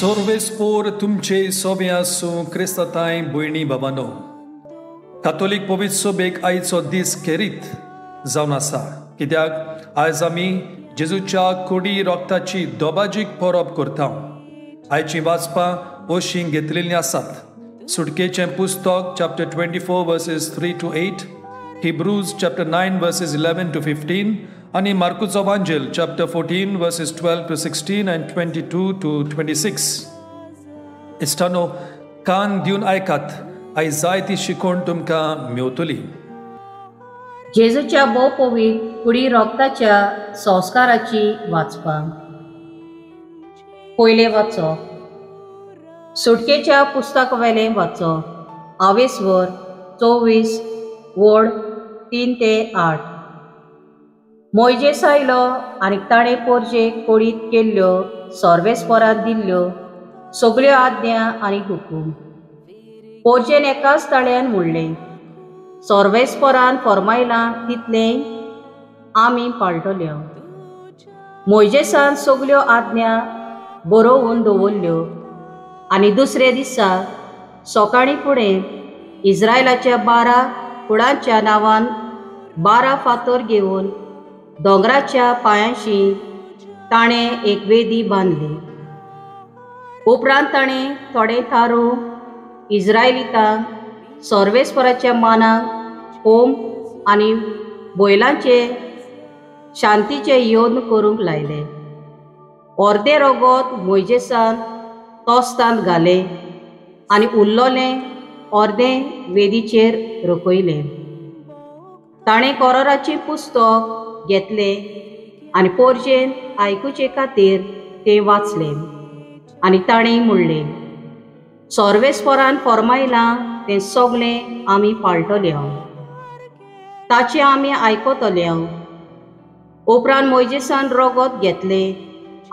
सर्वेस्पोर तुमचे सोबे आसूं क्रिस्ताताय भयणी बाबानो. कातोलीक पवित्र सोबेक आयचो दीस खेरीत जावन आसा, कित्याक आयज आमी जेजूच्या कोडी रोगताची दोबाजीक परब करता. आयची वाचपां अशीं घेतलेलीं आसात. सुटकेचें पुस्तक chapter 24 verses 3 to 8, Hebrews chapter 9 verses 11 to 15 आनी मार्कुचो वांजेल chapter 14 verses 12 to 16 and 22 to 26. इश्टानो, कान दिवन आयकात, आयज जाय ती शिकवण तुमकां मेवतली. जेजूच्या भोव पवित्र कुडी रोगताच्या संस्काराची वाचपां. पयलें वाचप सुटकेच्या पुस्तक वेलें वाचप आवेसवर 24 वड 3 ते 8. मोयजेस आयलो आनी ताणें पोरजेक कोडीत केल्ल्यो सर्वेस्परान दिल्ल्यो सगल्यो आज्ञा आनी हुकूम. पोरजेन एकाच ताळ्यान म्हणलें, सर्वेस्परान फर्मायलां तितलें आमी पाळटल्यो. मोयजेसान सगल्यो आज्ञा बरोवन दवरल्यो आनी दुसरे दिसा सकाळीं फुडें इस्रायलाच्या 12 कुळांच्या नांवान 12 फातर घेवन दोंगराच्या पांयांशी ताणें एक वेदी बांदली. उपरांत ताणें थोडे थारो इस्रायलितांक सर्वेस्पराच्या मानाक होम आनी बैलांचे शांतीचे यत्न करूंक लायले. अर्दे रोगोत मोयजेसान तोस्तांत घालें आनी उरलोलें अर्दें वेदीचेर रकयलें. ताणें कोरोराचें पुस्तक घेतलें आनी पोरजेन आयकुचे खातीर तें वाचलें आनी ताणें म्हणलें, सर्वेस्परान फर्मायलां तें सगलें आमी पाळटले, ताचें आमी आयकतले. उपरांत मोयजेसान रोगोत घेतलें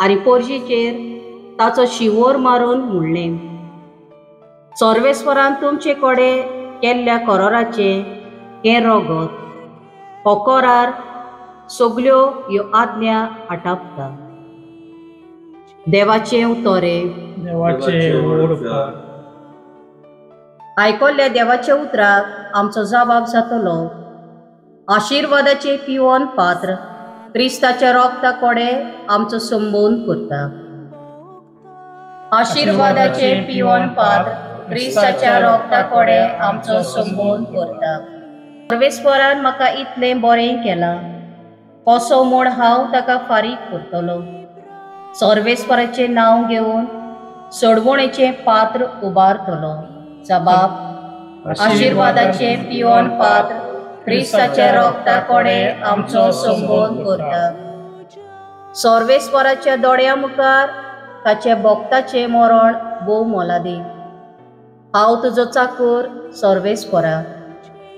आनी पोरजेचेर ताचो शिंवोर मारून म्हणलें, सर्वेस्परान तुमचे कडेन केल्ल्या कोरोराचें हें रोगोत, हो कोरार सगल्यो ह्यो आज्ञा आटापता. देवाचें उतोरे. आयकल्ल्या देवाच्या उतराक आमचो जबाब जातलो. आशिर्वादाचें पिवन पात्र क्रिस्ताच्या रोगता कडेन आमचो संबोध करता. आशिर्वादाचें पिवन पात्र क्रिस्ताच्या रोगता कडेन आमचो संबोध करता. सर्वेस्परान म्हाका इतलें बरें केलां, कसो म्हूण हांव ताका फारीक करतलो. सर्वेस्पराचें नांव घेवन सोडवणेचें पात्र उबारतलो. जबाब आशिर्वादाचें पिवन पात्र क्रिस्ताच्या रोगता कडेन आमचो संबोध करता. सर्वेस्पराच्या दोळ्या मुखार ताच्या भक्ताचें मरण भोव मोलादीक. हांव तुजो चाकोर सर्वेस्परा,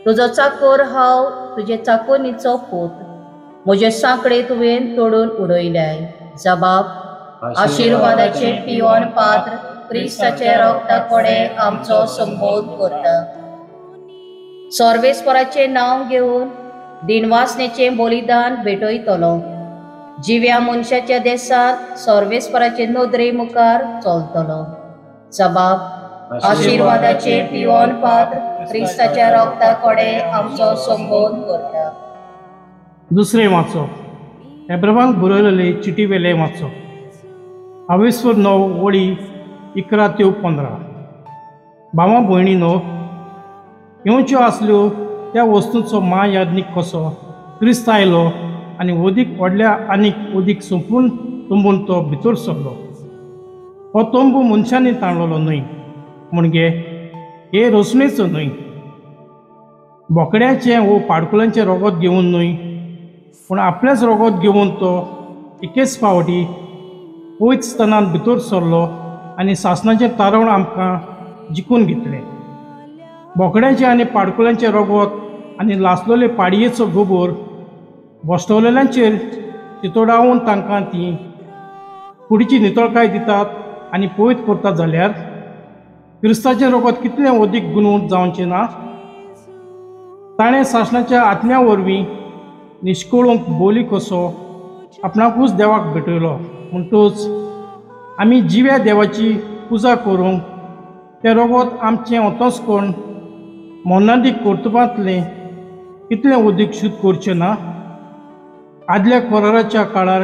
तुजो चाकोर हांव तुजे चाकोरीचो पूत, म्हजे सांकडे तुवें तोडून उडयल्याय. जबाब आशिर्वादाचें पिवन पात्र क्रिस्ताच्या रोगता कडेन आमचो संबोध करता. सर्वेस्पराचें नांव घेवन दिनवासनेचें बलिदान भेटयतलो. जिव्या मनशाच्या देसांत सर्वेस्पराचे नदरे मुखार चलतलो. जबाब आशिर्वादाचें पिवन पात्र क्रिस्ताच्या रोगता कडेन आमचो संबोध करता. दुसरें वाचप एब्रामाक बरयलेले चिटी वेलें वाचप आवेस्वर 9 वळी 11 ते 15. भावा भयणीनो, येवच्यो आसल्यो त्या वस्तूंचो महायाज्ञीक कसो क्रिस्त आयलो आनी वदीक व्हडल्या आनीक वदीक सोंपून तंबून तो भितर सरलो. हो तंबू मनशांनी ताणलेलो न्हय, म्हणजे हे रचणेचो न्हय, बोकड्याचें वो पाडकुलांचें रोगोत घेवन न्हय, पूण आपलेंच रोगोत घेवन तो एकेच फावटी पवित्र स्थानांत भितर सरलो आनी सासणाचें तारवण आमकां जिखून घेतलें. बोकड्याचें आनी पाडकुलांचें रोगोत आनी लासलेले पाडयेचो गोबोर बसवलेल्यांचेर चितोडावन तांकां ती कुडीची नितळकाय दितात आनी पवित्र करतात जाल्यार क्रिस्ताचें रोगोत कितलें अदीक गुणवंत जावचें ना? ताणें सासणाच्या आत्म्या वरवीं निश्कळूंक बोली कसो आपणाकूच देवाक भेटयलो. म्हणटूच आमी जिव्या देवाची पुजा करूंक तें रोगोत आमचें अंतस्कर्ण मरणादीक कर्तुपांतलें कितलें उदीक शुद्ध करचें ना? आदल्या कराराच्या काळार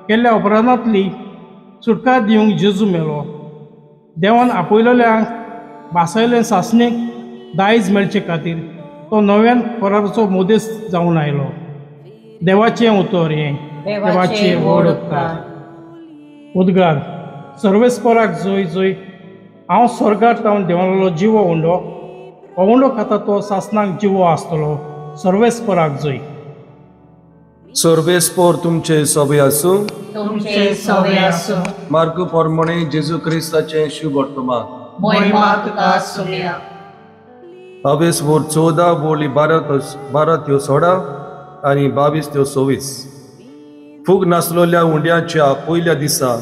केल्ल्या अपराधांतली सुटका दिवंक जेजू मेलो. देवान आपयलेल्यांक भासयले सासणीक दायज मेळचे खातीर तो नव्यान कराराचो मदेस जावन आयलो. देवाचें उतर हें. देवाचें व्हड उपकार. उद्गार. सर्वेस्पराक जोय जोय हांव स्वर्गार तावन देंवलो जिवो उंडो, हो उंडो खाता तो सासणाक जिवो आसतलो. सर्वेस्पराक जोय. सर्वेस्पर तुमचे सोबे आसूं. तुमचे सोबे आसूं. मार्कू प्रमाणे जेजू क्रिस्ताचें शुभ वर्तमान. मोहिमा तुका सुम्या. बावीस वर 14 वोली 12 त्यो 16 आनी 22 त्यो 26. फूग नासलोल्या उंड्याच्या पयल्या दिसा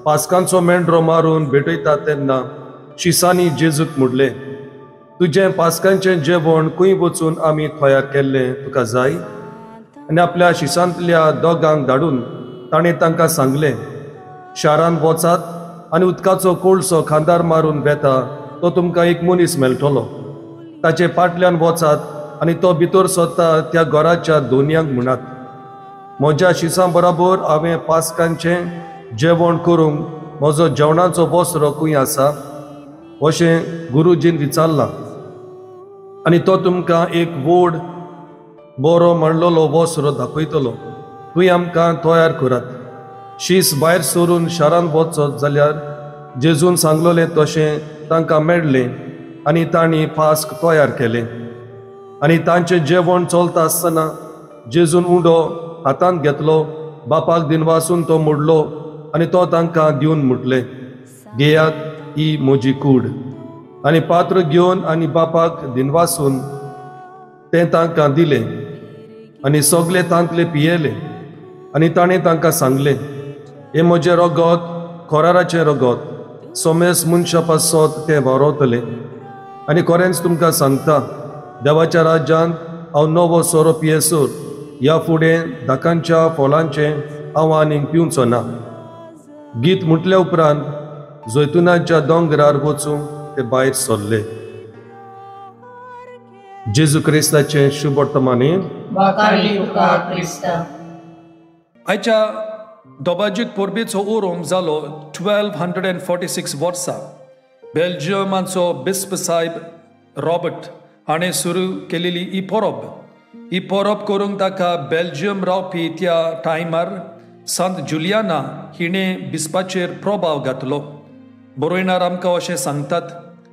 पास्कांचो मेंढरो मारून भेटयता तेन्ना शिसांनी जेजूक म्हणलें, तुजें पास्कांचें जेवण खंय वचून आमी तयार केल्लें तुका जाय? आनी आपल्या शिसांतल्या दोगांक धाडून ताणें तांकां सांगलें, शारांत वचात आनी उदकाचो कोळसो खांदार मारून वेता तो तुमकां एक मनीस मेळटलो. ताचे फाटल्यान वचात आनी तो भितर सरता त्या घराच्या दोनयांक म्हणात, म्हज्या शिसां बराबर हांवें पास्कांचें जेवण करूंक म्हजो जेवणाचो बसरो खंय आसा अशें गुरुजीन विचारलां. आनी तो तुमकां एक व्हड बरो मांडलेलो वसरो दाखयतलो, थंय आमकां तयार करात. शीस भायर सरून शारांत वचत जाल्यार जेजून सांगलेलें तशें तांकां मेळ्ळें आनी तांणी फास्क तयार केलें. आनी तांचें जेवण चलता आसतना जेजून उंडो हातांत घेतलो, बापाक दिनवासून तो मोडलो आनी तो तांकां दिवन म्हटलें, घेयात ही म्हजी कूड. आनी पात्र घेवन आनी बापाक दिनवासून तें तांकां दिलें आनी सगळे तांतले पियेले. आनी ताणें तांकां सांगलें, हें म्हजें रगत कराराचें रगत, सोमेस मनशा पासत तें व्हरवतलें. आनी खरेंच तुमकां सांगता, देवाच्या राज्यांत हांव नवो सोरो पियेसर ह्या फुडें दाकांच्या फळांचें हांव आनीक पिवचो ना. गीत म्हटल्या उपरांत जैतुनाच्या दोंगरार वचूंक ते भायर सरले. जेजू क्रिस्ताचें शुभ वर्तमानी. आयच्या दोबाजीक परबेचो ओरोम जालो 1246 वर्सा बेल्जियमाचो बिस्प साहेब रॉबर्ट हाणें सुरू केलेली ही परब. ही परब करूंक ताका बेल्जियम रावपी त्या टायमार संत जुलियाना हिणें बिस्पाचेर प्रभाव घातलो. बरोयणार आमकां अशें सांगतात,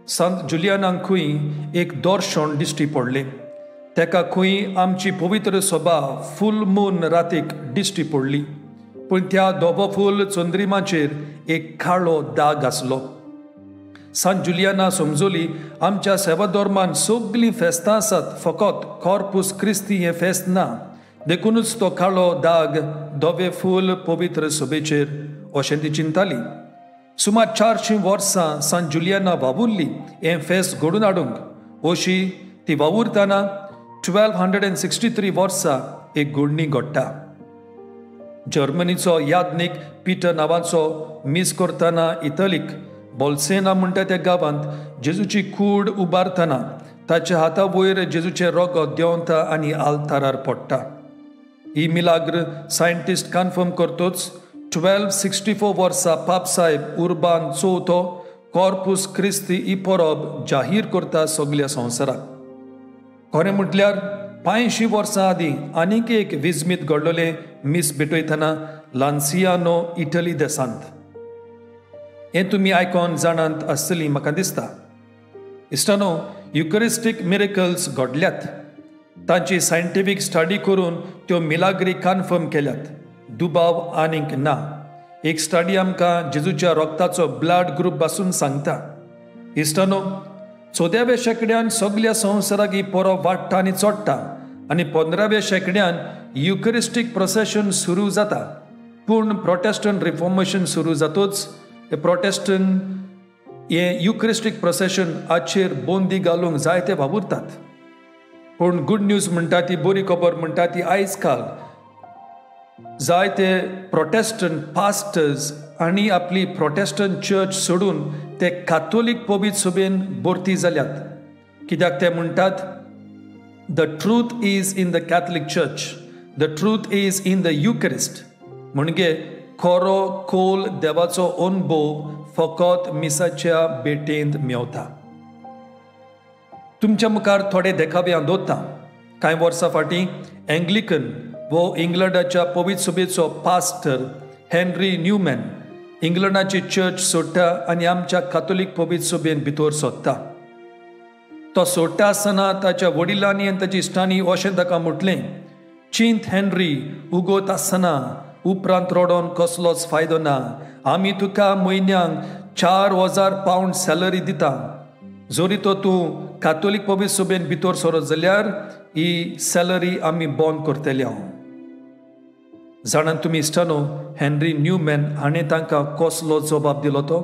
संत जुलियानाक खंय एक दर्शन दिश्टी पडलें. तेका खंय आमची पवित्र सभा फूल मून रातीक दिश्टी पडली, पूण त्या धवो फूल चंद्रिमाचेर एक काळो दाग आसलो. संत जुलियाना समजली आमच्या सेवाधर्मान सगळीं फेस्तां आसात, फकत कॉर्पूस क्रिस्ती हें फेस्त ना, देखूनच तो काळो दाग धवे फूल पवित्र सभेचेर अशें ती चिंताली. सुमार 400 वर्सां संत जुलियाना वावुरली हें फेस्त घडून हाडूंक. अशी ती वावुरतना 1263 वर्सां एक घडणी घडटा. जर्मनीचो याज्ञीक पिटर नांवाचो मीस करतना इटलीक बोल्सेना म्हणटा त्या गांवांत जेजूची कूड उबारतना ताच्या हाता वयर जेजूचें रगत देंवता आनी आल्तारार पडटा. ही मिलाग्र सायंटिस्ट कन्फर्म करतोच 1264 वर्सा पाप साहेब उर्बान चवथो कॉर्पूस क्रिस्ती ही परब जाहीर करता सगल्या संवसाराक. खरें म्हटल्यार 85 वर्सां आदीं आनीक एक विजमीत घडलेलें मीस भेटयतना लान्सियानो इटली देशांत. हें तुमी आयकोन जाणांत आसतली म्हाका दिसता. इश्टानो, युकरिस्टीक मिरेकल्स घडल्यात, तांची सायंटिफीक स्टडी करून त्यो मिलाग्री कन्फर्म केल्यात, दुबाव आनीक ना. एक स्टडी आमकां जेजूच्या रक्ताचो ब्लड ग्रूप पासून सांगता. इश्टानो, 14व्या शेंकड्यान सगल्या संवसाराक ही परब वाडटा आनी चडटा आनी 15व्या शेंकड्यान युकरिस्टीक प्रोसेशन सुरू जाता. पूण प्रोटेस्टंट रिफॉर्मेशन सुरू जातूच हे प्रोटेस्टंट हें युकरिस्टीक प्रोसेशन हाचेर बंदी घालूंक जायते वावुरतात. पूण गूड न्यूज म्हणटा ती, बरी खबर म्हणटा ती, आयज काल जायते प्रोटेस्टंट पास्टर्स हांणी आपली प्रोटेस्टंट चर्च सोडून ते कातोलीक पवित्र सभेन भरती जाल्यात. कित्याक ते म्हणटात, the truth is in the Catholic Church, the truth is in the Eucharist. म्हणजे खरो खोल देवाचो अनुभव फकत मिसाच्या भेटेंत मेवता. तुमच्या मुखार थोडे देखावे हांव दवरतां. कांय वर्सां फाटीं एंग्लिकन वो इंग्लंडाच्या पवित्र सभेचो पास्टर हेनरी न्यूमॅन इंग्लंडाची चर्च सोडटा आनी आमच्या कातोलीक पवित्र सभेन भितर सोदता. तो सोडटा आसतना ताच्या वडिलांनी आनी ताच्या इश्टांनी अशें ताका म्हटलें, चिंत हेनरी, उगोत आसतना उपरांत रडोन कसलोच फायदो ना. आमी तुका म्हयन्यांक 4000 पावंड सॅलरी दिता. जरी तो तूं कातोलीक पवित्र सभेन भितर सरत जाल्यार ही सॅलरी आमी बंद करतले. हांव जाणान तुमी इश्टानो, हेनरी न्यूमॅन हाणें तांकां कसलो जबाब दिलो तो,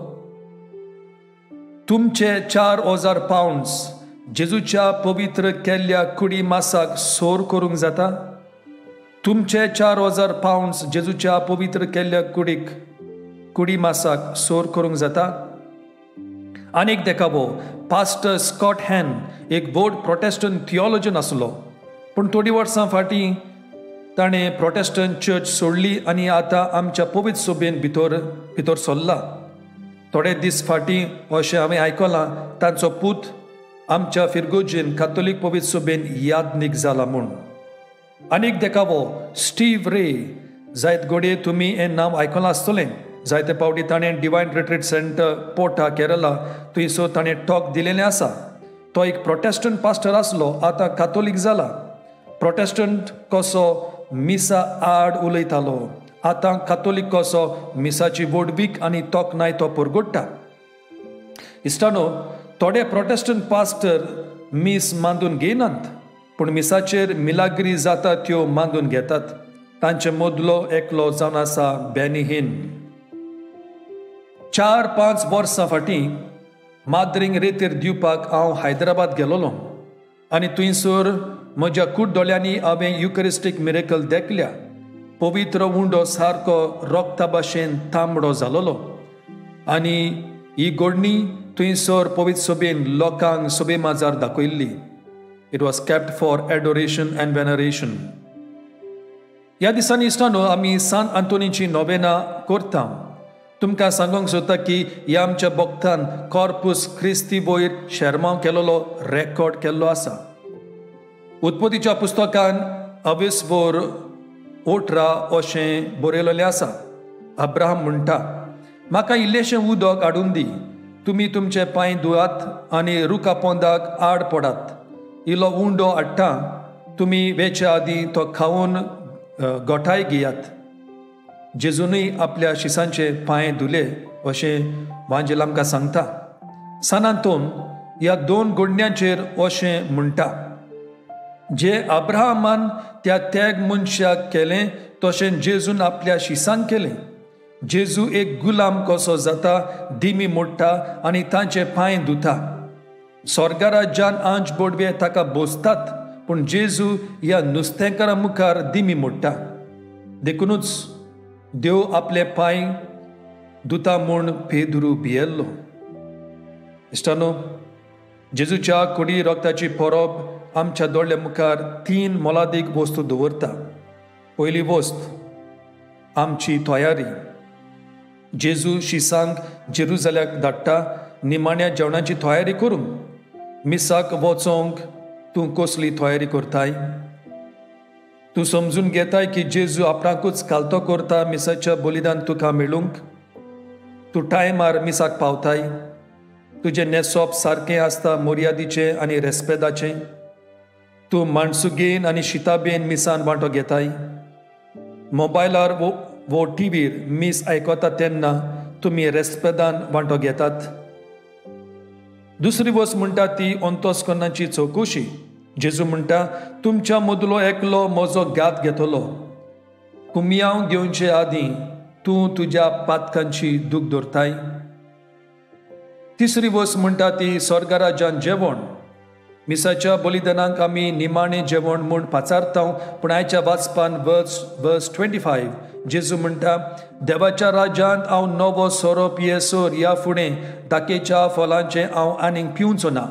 तुमचे 4000 पावंड्स जेजूच्या पवित्र केल्ल्या कुडी मासाक सोर करूंक जाता? तुमचे 4000 पावंड्स जेजूच्या पवित्र केल्ल्या कुडी मासाक सोर करूंक जाता? आनीक देखावो, पास्टर स्कॉट हॅन एक व्हड प्रोटेस्टंट थियोलॉजन आसलो, पूण थोडीं वर्सां फाटीं ताणें प्रोटेस्टंट चर्च सोडली आनी आतां आमच्या पवित्र सभेन भितर सरला. थोडे दीस फाटीं अशें हांवें आयकलां, तांचो पूत आमच्या फिरगोजेन कातोलीक पवित्र सभेन यादनीक जाला म्हूण. आनीक देखावो, स्टीव रे, जायत घडये तुमी हें नांव आयकलां आसतलें. जायते फावटी ताणें डिवायन रिट्रीट सेंटर पोटा केरला थंयसर ताणें टॉक दिलेलें आसा. तो एक प्रोटेस्टंट पास्टर आसलो, आतां कातोलीक जाला. प्रोटेस्टंट कसो मिसा आड उलयतालो, आतां कातोलीक कसो मिसाची व्हडवीक आनी तोखणाय तो परगोडटा. इश्टानो, थोडे प्रोटेस्टंट पास्टर मीस मांदून घेयनात, पूण मिसाचेर मिलाग्री जाता त्यो मांदून घेतात. तांचे मदलो एकलो जावन आसा बेनी हिन. 4-5 वर्सां फाटीं माद्रींग रेतीर दिवपाक हांव हैदराबाद गेलोलो आनी थंयसर म्हज्या कुडदोळ्यांनी हांवें युकरिस्टीक मिरेकल देखल्या. पवित्र उंडो सारको रोगता भाशेन तांबडो जालोलो आनी ही घडणी थंयसर पवित्र सभेन लोकांक सभे माजार दाखयल्ली. It was kept for adoration and veneration. ह्या दिसांनी इश्टानो आमी सान आंतोनीची नोवेना करता. तुमकां सांगूंक सोदता की ह्या आमच्या भक्तान कॉर्पूस क्रिस्ती वयर शेरमांव केल्लो रेकॉर्ड केल्लो आसा. उत्पत्तीच्या पुस्तकान अवेसभर 18 अशें बरयलेलें आसा. अब्राहम म्हणटा, म्हाका इल्लेशें उदक हाडून दी, तुमी तुमचे पांय धुयात आनी रुखा पोंदाक आड पडात. इल्लो उंडो हाडटा, तुमी वेचे आदीं तो खावन गोठाय घेयात. जेजूनय आपल्या शिसांचे पांय धुले अशें वांजेल आमकां सांगता. सान आंतोन ह्या दोन घडण्यांचेर अशें म्हणटा, जे अब्राहमान त्या त्याग मनशाक केलें तशें जेजून आपल्या शिसांक केलें. जेजू एक गुलाम कसो जाता, दिमी मोडटा आनी तांचे पांय धुता. स्वर्गाराज्यान आंज बोडवे ताका बोसतात, पूण जेजू ह्या नुस्तेंकारां मुखार दिमी मोडटा. देखुनूच देव आपले पांय धुता म्हूण पेद्रू भियेल्लो. इश्टानो, जेजूच्या कुडी रक्ताची परब आमच्या दोळ्या मुखार 3 मोलादीक वस्तू दवरता. पयली वस्त आमची तयारी. जेजू शिसांक जेरुजाल्याक धाडटा निमाण्या जेवणाची तयारी करूंक. मिसाक वचोंक तूं कसली तयारी करताय? तूं समजून घेताय की जेजू आपणाकूच कालतो करता मिसाच्या बलिदान तुका मेळूंक? तूं टायमार मिसाक पावताय? तुजें न्हेसप सारकें आसता, मर्यादीचें आनी रेस्पेदाचें? तूं माणसुगेन आनी शिताबेन मिसान वांटो घेताय? मोबायलार वो टिवीर मीस आयकता तेन्ना तुमी रेस्पेदान वांटो घेतात? दुसरी वस्त म्हणटा ती अंतस्करणाची चवकशी. जेजू म्हणटा, तुमच्या मदलो एकलो म्हजो घात घेतलो. कुमयांव घेवचे आदीं तूं तुज्या पातकांची दूख दवरताय? तिसरी वस्त म्हणटा ती स्वर्गराज्यान जेवण. मिसाच्या बलिदानाक आमी निमाणें जेवण म्हूण पाचारता, पूण आयच्या वाचपान वर्स 25 जेजू म्हणटा, देवाच्या राज्यांत हांव नवो सोरो पियेसर ह्या फुडें दाकेच्या फलांचें हांव आनीक पिवचो ना.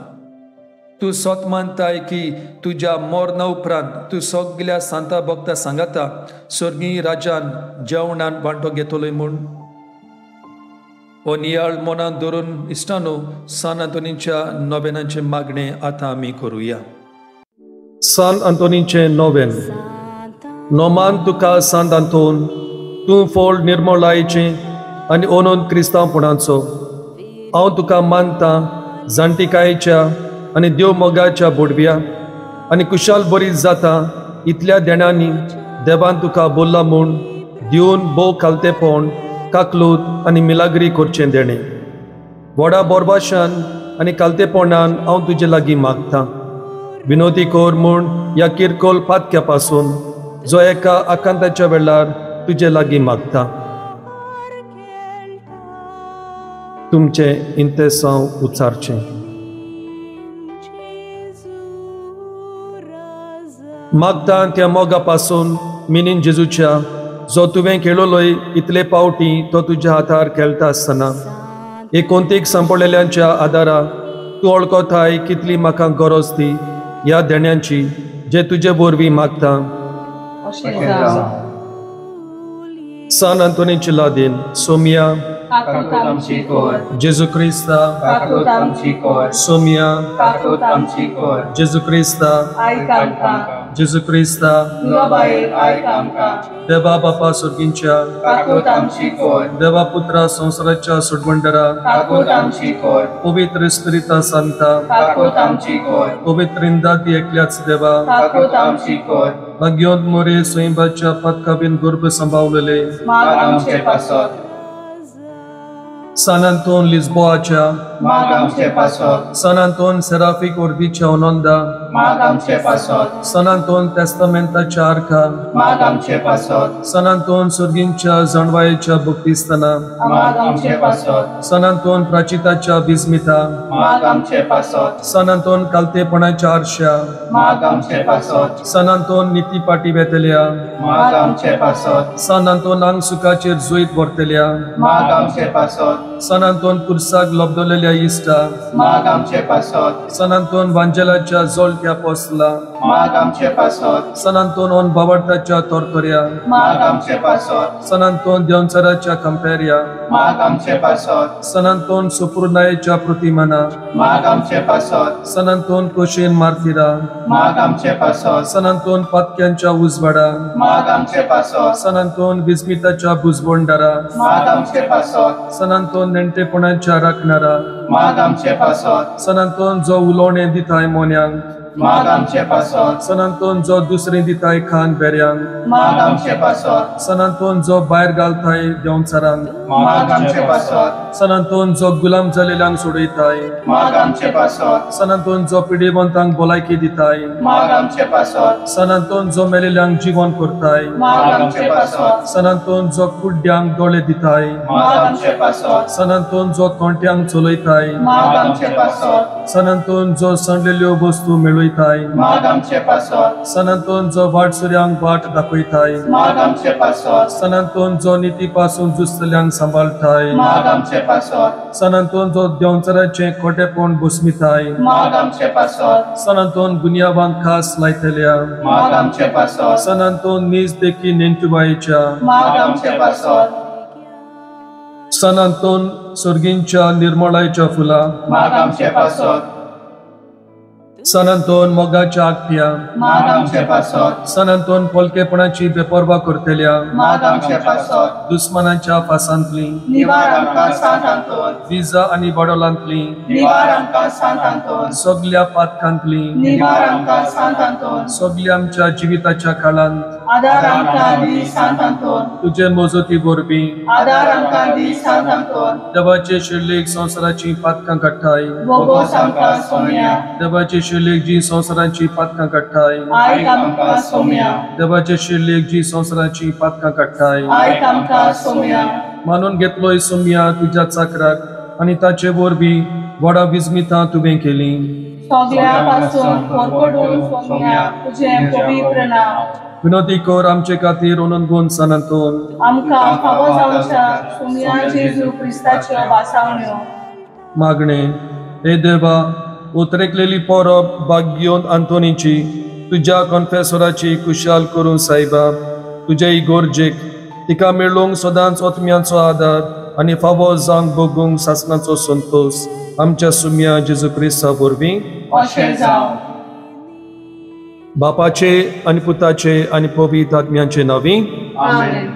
तूं सत मानताय की तुज्या मरणा उपरांत तूं सगल्या सांता भक्ता सांगाता स्वर्गीय राज्यान जेवणान वांटो घेतलोय म्हूण. हो नियाळ मनान धरून इश्टानो सान आंतोनीच्या नोवेनाचें मागणें आतां आमी करुया. सान आंतोनीचें नोवेन. नोमान तुका सांत आंतोन, तूं फोल निर्मोलायचें आनी ओनोन क्रिस्तांवपणाचो. हांव तुका मानता जाणटिकायेच्या आनी देव मोगाच्या बोडव्या आनी कुशाल बरी जाता इतल्या देणांनी देवान तुका बोल्ला म्हूण दिवन भोव खालतेपण काकलूत आनी मिलाग्री करचें देणें. व्हडा बोरबाशान आनी कालतेपणान हांव तुजे लागीं मागता, विनोदी कर म्हूण ह्या किरकोळ पातक्या पासून जो एका आकांताच्या वेळार तुजे लागीं मागता. तुमचें इंतेसांव उच्चारचें. मागता त्या मोगा पासून मिनीन जेजूच्या जो तुवें खेळलोय इतले पावटी तो तुज्या हातार खेळटा आसतना एकोंतीक सांपडलेल्यांच्या आदारा तूं वळखताय कितली म्हाका गरज ती ह्या देण्यांची जे तुजे वरवीं मागता. सान आंतोनीची लादीन. सोमिया जेजू क्रिस्ता. सोमिया जेजू क्रिस्ता. जेजू क्रिस्ता. देवा बापा सुर्गींच्या, देवा पुत्रा संवसाराच्या सुटबंडरा, पवित्र स्पिरिता सांता, पवित्र इंदाती एकल्याच देवा, भाग्योंत मोरे स्वयंबाच्या पदकाबीन गर्भ सांबावलेले सान आंतोन लिस्बोआच्या, सान आंतोन सेराफिक ओर्दीच्या ओनोंदा, सान आंतोन तेस्तामेंताच्या आर्का, सान आंतोन सुर्गींच्या जाणवायेच्या भक्तिस्ताना, सान आंतोन प्राचिताच्या बिजमिता, सान आंतोन कालतेपणाच्या आरश्या, सान आंतोन निती पाटी वेतल्या, सान आंतोन आंग सुखाचेर जोयत व्हरतल्या, सान आंतोन कुर्साक लब्दलेल्या इश्टा, सान आंतोन वांजेलाच्या जोलट्या पोसला, सान आंतोन ओन बावडताच्या तोरतोऱ्या, सान आंतोन देवचाराच्या कंपेर्या, सान आंतोन सुपुर्नायेच्या प्रतिमाना, सान आंतोन कोशेन मार्तिरा, सान आंतोन पातक्यांच्या उजवाडा, सान आंतोन विस्मिताच्या बुजबोंडारा, सान आंतोन नेणटेपणाच्या राखणारा, सान आंतोन जो उलोवणें दिताय मोन्यांक, सान आंतोन जो दुसरें दिताय खान बेऱ्यांक, सान आंतोन जो भायर घालताय देंवचारांक, सान आंतोन जो गुलाम जालेल्यांक सोडयताय, सान आंतोन जो पिडेवंतांक भलायकी दिताय, सान आंतोन जो मेलेल्यांक जिवन करताय, सान आंतोन जो कुड्ड्यांक दोळे दिताय, सान आंतोन जो तोंट्यांक चलयताय, सान आंतोन जो सांडलेल्यो वस्तू मेळयताय, सान आंतोन जो वाटसुऱ्यांक वाट दाखयताय, सान आंतोन जो निती पासून जुसतल्यांक सांबाळटाय, सान आंतोन जो देंवचाराचें खोटेपण बसमिताय, सान आंतोन गुन्यांवांक खास लायतल्या, सान आंतोन नीज देखी नेणटुबायेच्या, सान आंतोन सर्गींच्या निर्मळायच्या फुलां, सान आंतोन मोगाच्या आगट्या, सान आंतोन पोलकेपणाची बेपर्वा करतल्या, दुस्मानाच्या फासांतली, विजा आनी वडोलांतली, सगल्या पातकांतली, सगल्या आमच्या जिविताच्या काळांत तुजे मजती वरवीं देवाचे शिरलेख संवसाराची पातकां काडटाय, देवाचे शिरलेख जी संवसाराची पातकां काडटाय, देवाचे शिरलेख जी संवसाराची पातकां काडटाय. मानून घेतलोय सोम्या तुज्या चाकराक आनी ताचे वरवीं व्हडा विस्मितां तुवें केलीं. सगळ्या पासून वरकडून सोम्या तुझें पवित्र नांव. विनोती कर आमचे खातीर अनंतगुण सनातून आमकां फावो जावच्या सोम्या जेजू क्रिस्ताच्यो भासावण्यो. मागणे. हे देवा, उतरेकलेली परब भाग्योन आंतोनीची तुज्या कॉन्फेसोराची कुशाल करून सायबा तुज्या इगोर्जेक तिका मेळूंक सदांच ओतम्यांचो आदार आनी फावो जावंक भोगूंक सासणाचो संतोश आमच्या सुम्या जेजू क्रिस्ता वरवीं अशें जावं. बापाचे आनी पुताचे आनी पवित्र आत्म्याचे नांवी आमेन.